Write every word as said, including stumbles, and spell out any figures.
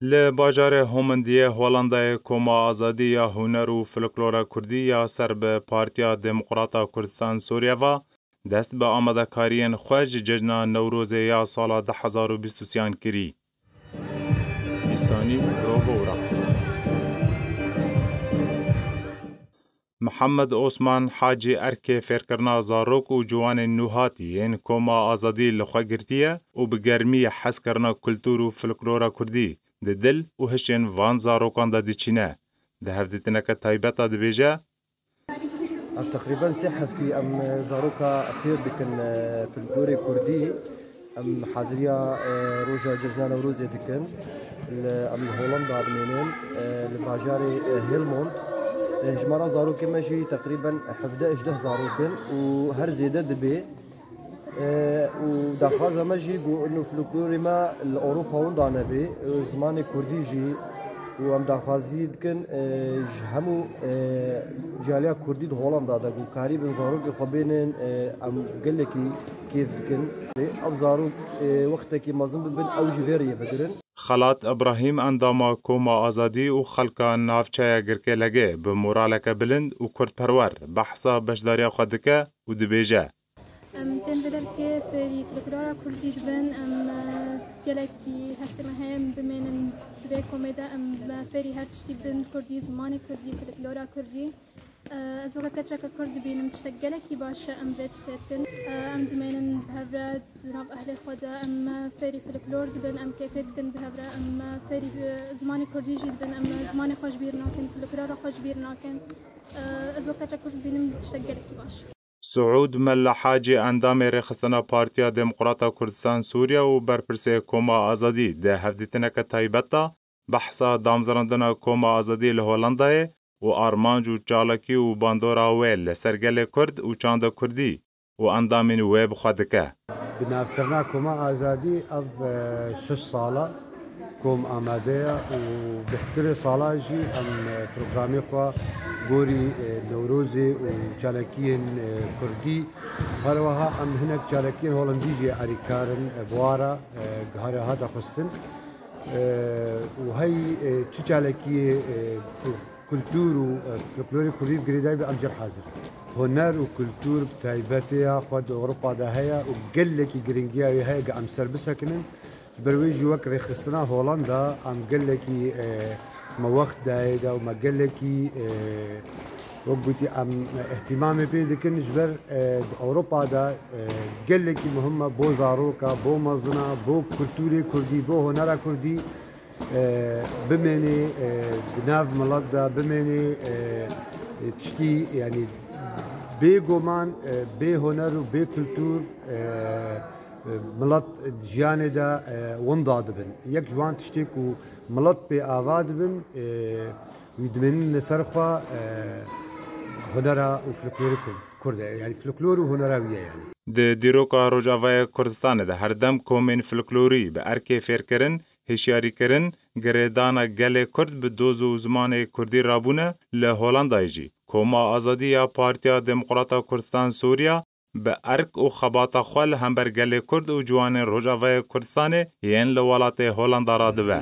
Li bajarê Homendiyê Holandayê Koma Azadî ya Huner û Folklora Kurdî ya ser bi Partiya Demokrata Kurdistan Sûriye ve dest bi amadekariyên xwe ji cejna Newrozê ya sala du hezar û bîst û sêyan kirî. Dîsanî, mirov û reqs. Mihemed Osman Hacî erkê fêrkirina zarok û ciwanên nûhatî yên Koma Azadî li xwe girtiye û bi germî hezkirina kultûr û folklora kurdî di dil û hişên van zarokan de diçîne. Di hevdîtineke taybet de dibêje: Ev teqrîben sê heftî em zaroka fêr dikin, e, folklorê kurdî. Em haziriya, e, roja cejna Newrozê dikin. Li, em li Holanda dimênin, e, li bajarê, e, Helmond. E, jimara zarokê me jî teqrîben hevdeh hejdeh zarok in û her zêde dibe. E, û daxwaza me jî ku ino folklorê me li Ewropa winda nebe, e, zimanê kurdî jî û em daxwazî dikin, e, ji hemû, e, caliya kurdî di Holanda de ku karîbin zarokê xwe bênin, e, em gelekî kêf dikin. Ev zarok, e, wextekî mezin bibin, ew jî vê rêyê vegirin. Xelat Ibrahîm endama Koma Azadî û xelka navçeya Girkêlegê bi moraleke bilind û kurdperwer behsa beşdariya xwe dike û dibêje: Em tên vê derkê fêrî folklora kurdî dibin. Em, e, gelekî hestê me heye em bimênin di vê komê de, em, e, fêrî her tiştî bin kurdî, zimanê kurdî, folklora kurdî. E, ez weke keçeke kurd dibînim tiştek gelekî baş e, em vê tiştê dikin. E, em dimênin bi hev re di nav ehlê xwe de, em, e, fêrî folklor dibin, em kêfê dikin bi hev re, em, e, fêrî, e, zimanê kurdî jî dibin, em, e, zimanê xwe ji bîr nakin, folklora xwe ji bîr nakin. E, ez weke keçeke kurd dibînim tiştek gelekî baş. Siûd Mella Hacî endamê rêxistina Partiya Demokrata Kurdistan Sûriye û berpirsê Koma Azadî di hevdîtineke taybet de behsa damezrandina Koma Azadî li Holandayê û armanc û çalakî û bandora wê li ser gelê Kurd û çanda Kurdî û endamên wê bi xwe dike. Binavkirina Koma Azadî ev, e, şeş sala kom amade ye û bihtirê sala jî em, e, programê xwe gorî, e, Newrozê û çalakiyên, e, Kurdî, her wiha em hinek çalakiyên Holandî jî erîkar in, e, bi wa re, e, guharê hate xwestin. E, û hey, e, çi çalakiyê, e, ku kultûr û, e, folklorê Kurdî bi girêdayî be em jê re hazir in. Huner û kultûr bi taybetê ya xwe di Ewropa de heye û gelekî giringiya wê heye ku em ser bisekinin. Ji ber wê jî wek rêxistina Holanda em gelekî, e, me wext dayê de û me gelekî, e, wek gotî em îhtîmamê pê dikin. Ji ber, e, di Ewropa de, e, gelekî muhim e bo zaroka, bo mezina, bo kultûrê Kurdî, bo hunera Kurdî, e, bimênê, e, di nav milet de bimênê, e, e, tiştî, yanî bêguman, e, bê huner û bê kultûr, e, e, milet di jiyanê de, e, winda dibin. Yek ji wan tiştê ku milet pê ava dibin, e, wî dimênin li ser xwe, e, hunera û folklorê Kurd, Kurd e. Yanî folklor û hunera wî ye yanî. Di dîroka Rojavayê Kurdistanê de her dem komên folklorî bi erkê fêrkirin, hişyarîkirin, girêdana gelê Kurd bi doz û zimanê Kurdî rabûne. Li Holandayê jî Koma Azadî ya Partiya Demokrata Kurdistan Sûriya bi erk û xebata xwe li hember gelê Kurd û ciwanên Rojavayê Kurdistanê yên li welatê Holanda radibe.